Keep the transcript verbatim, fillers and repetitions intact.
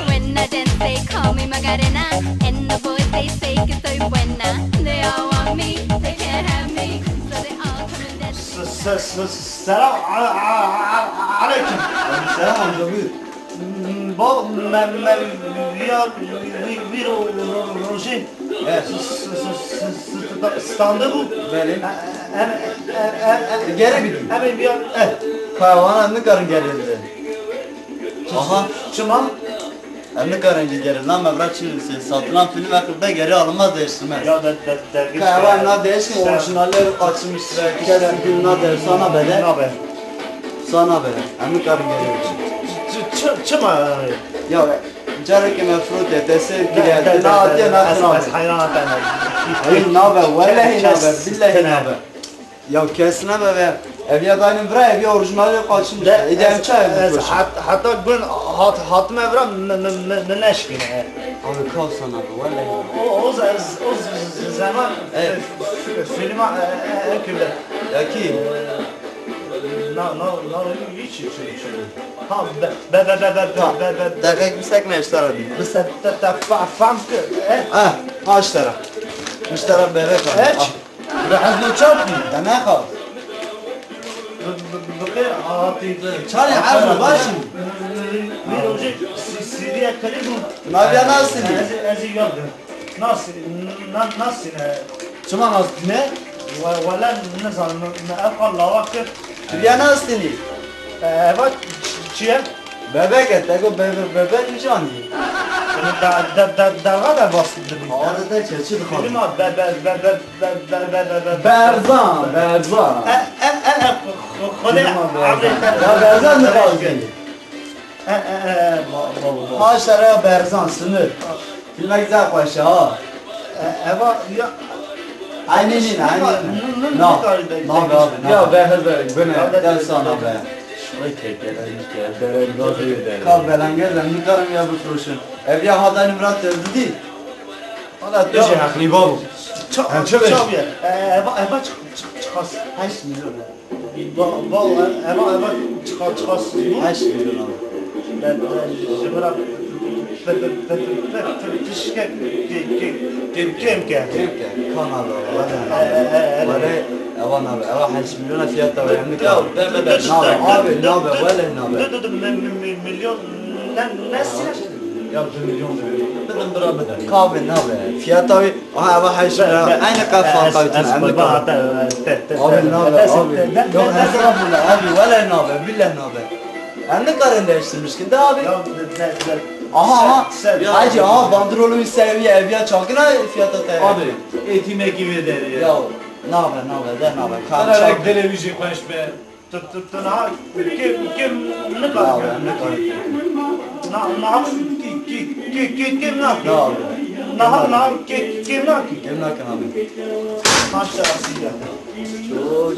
When I dance, they call me Macarena, and the boys, they say que soy buena. They all want me, they can't have me, so they all come and dance. S- s- s- Selam a- a- a- a- aleyküm. Selam amca, buyur. Bak, me me viya vi- vi- ro- ro- rojê. Evet. S- s- s- s- s- Standı bu. Benim. Em em em em Geri bir. Em viya. Eh. Kahvana ne kadar geldi? Aha. Çima? Em nikarin jî gerin. Lan me bira çi, se- satılan film akılda geri alınmaz, değiştirmez. Ya de de dergiç. Ka ewa na değişkin, orijinalleri kaçırmıştır. Kesin film na değişsin, sana bede. Nabe. Sana bede. Em nikarin geri. Çi çi çi ma? Ya, careke me frote, dese gire, de na diye na. Ez hayran tane. Ay nabe, vallahi nabe, billahi nabe. Ya kes nebe ve ev ya daynin bira, ev ya orijinali kaçmış. De, ede em çay bu. Hat, hatta gün hat, hatime bira ne, ne, ne, ne neşkine. Abi kav sana bu, vallahi. O, o, o, o zaman filma ekildi. Ya ki? Na, na, na, hiç, hiç, hiç. Ha, be, be, be, be, be, be, be, be. Dakika bir sekme işler abi. Bir se-, te, te, fa-, fam ki, eh? Ha, ha, işlere. İşlere bebek abi. Hiç. Bi hezlo çap bî. Te nexa. Bi, bi, bi, bi, hatî bi. Çarê hezlo başî. Vî rojê Sî-, Sîriye kirî bû. Naviya nasî? Ez, ez ê yol bin. Nasî, na, nasî ne? Çima nasî ne? We, wele nizanim, me ev qal lawa kir. Riya nasî ne? E, eva ç-, çi ye? Bebek e, te got bebe-, bebek mi canî? De, de, de, derga de bas dibî. Arada çeçil xal. Filma be, be, be, be, be, be, be, be, be. Berzan, Berzan. E, e, e, e, xo-, xo-, xo-, xo-, Filma Berzan. Ya Berzan ne kaldı? E, e, e, ba, ba, ba. Ha, şere Berzan, sınır. Filmek güzel xweş e, ha. E, eva, ya. Aynı değil, aynı değil. Na, na be abi, na. Ya be hezar, bu ne? Gel sana be. Şurayı tepkelemiş ki, elbere gazı eder. Kal belengez, ben nikarim ya bu proşun. Ev ya hadayını Murat öldü değil. Valla tu şey haklı babu. Çok, çok ya. E, eva, eva çık, çık, çıkmaz. Heşt milyon. Ba-, ba-, eva, eva, çıkar, çıkar. Heşt milyon abi. Ben, ben, jimira, pe-, pe-, pe-, pe-, pe-, tişke, ke-, ke-, ke-, kem ke. Kem ke. Kan abi. Valla. E, e, e, e. Valla, eva abi. Eva heşt milyona fiyat da var. Ya, ben, ben, ben. Nabe, abi, nabe, valla nabe. Dur, dur, dur, mi-, mi-, mi-, milyon, ne, ne? Ya bir milyon da verin. Dedim bira bide. Kahve nabe. Fiyat abi. Aha, eva heşt lira. Aynı kafa kalkın. Abi nabe abi. Yok, estağfurullah abi. Valla nabe. Billahi nabe. Em ne kadar değiştirmiş ki? De abi. Aha, aha. Hacı, aha, bandrolü seviye, ev ya çakına fiyata te. Abi, etime gibi der ya. Ya, nabe, nabe, de nabe. Kararak dele bir şey paş be. Tu, tu, tu niha kêm, kêm nikare. Na, na, niha kêm, kêm, kêm, kêm nake. Niha, niha kêm, kêm nake. Kêm nake abi. Maşallah size. Çok.